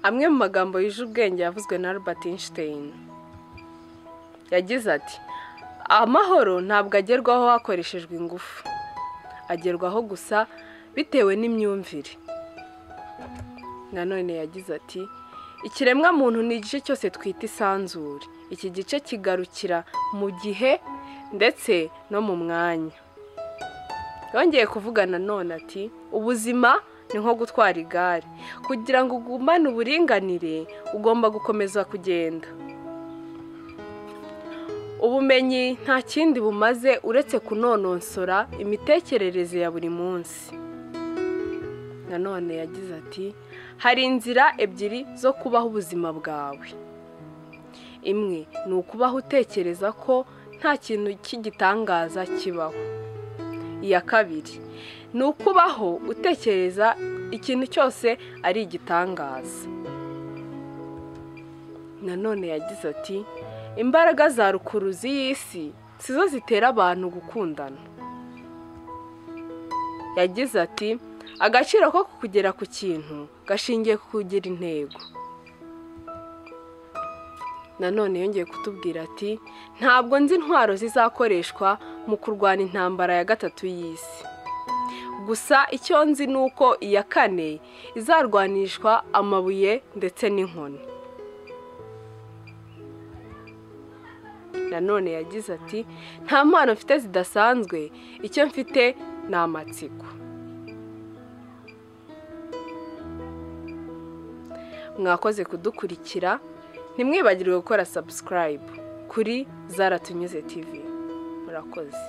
Amwe mu magambo yuje ubwenge yavuzwe na Albert Einstein. Yagize ati: "Amahoro ntabwo agerwaho hakoreshejwe ingufu, agerwaho gusa bitewe n'imyumvire." Nanone yagize ati: "Ikiremwa muntu ni igice cyose twita isanzure. Iki gice kigarukira mu gihe ndetse no mu mwanya." Yongeye kuvuga nanone ati: "Ubuzima ni nko gutwara igare. Kugira ngo ugumane uburinganire ugomba gukomeza kugenda." Ubumenyi nta kindi bumaze uretse kunononsora imitekerereze ya buri munsi. Nanone yagize ati: "Hari inzira ebyiri zo kubaho ubuzima bwawe. Imwe ni ukubaho utekereza ko nta kintu cy'igitangaza kibaho. Iya kabiri ni ukubaho utekereza ikintu cyose ari igitangaza." Nanone yagize ati: "Imbaraga za rukuruzi y'isi sizo zitera abantu gukundana." Yagize ati: "Agaciro ko kugera ku kintu gashingiye ku kugira intego." Nanone yongeye kutubwira ati: "Ntabwo nzi intwaro zizakoreshwa mu kurwana intambara ya gatatu y'isi. Gusa icyo nzi ni uko iya kane izarwanishwa amabuye ndetse n'inkoni." Nanone yagize ati: "Nta mpano mfite zidasanzwe, icyo mfite ni amatsiko." Mwakoze kudukurikira, ntimwibagirwe gukora subscribe kuri Zaratunyuze TV. Murakoze.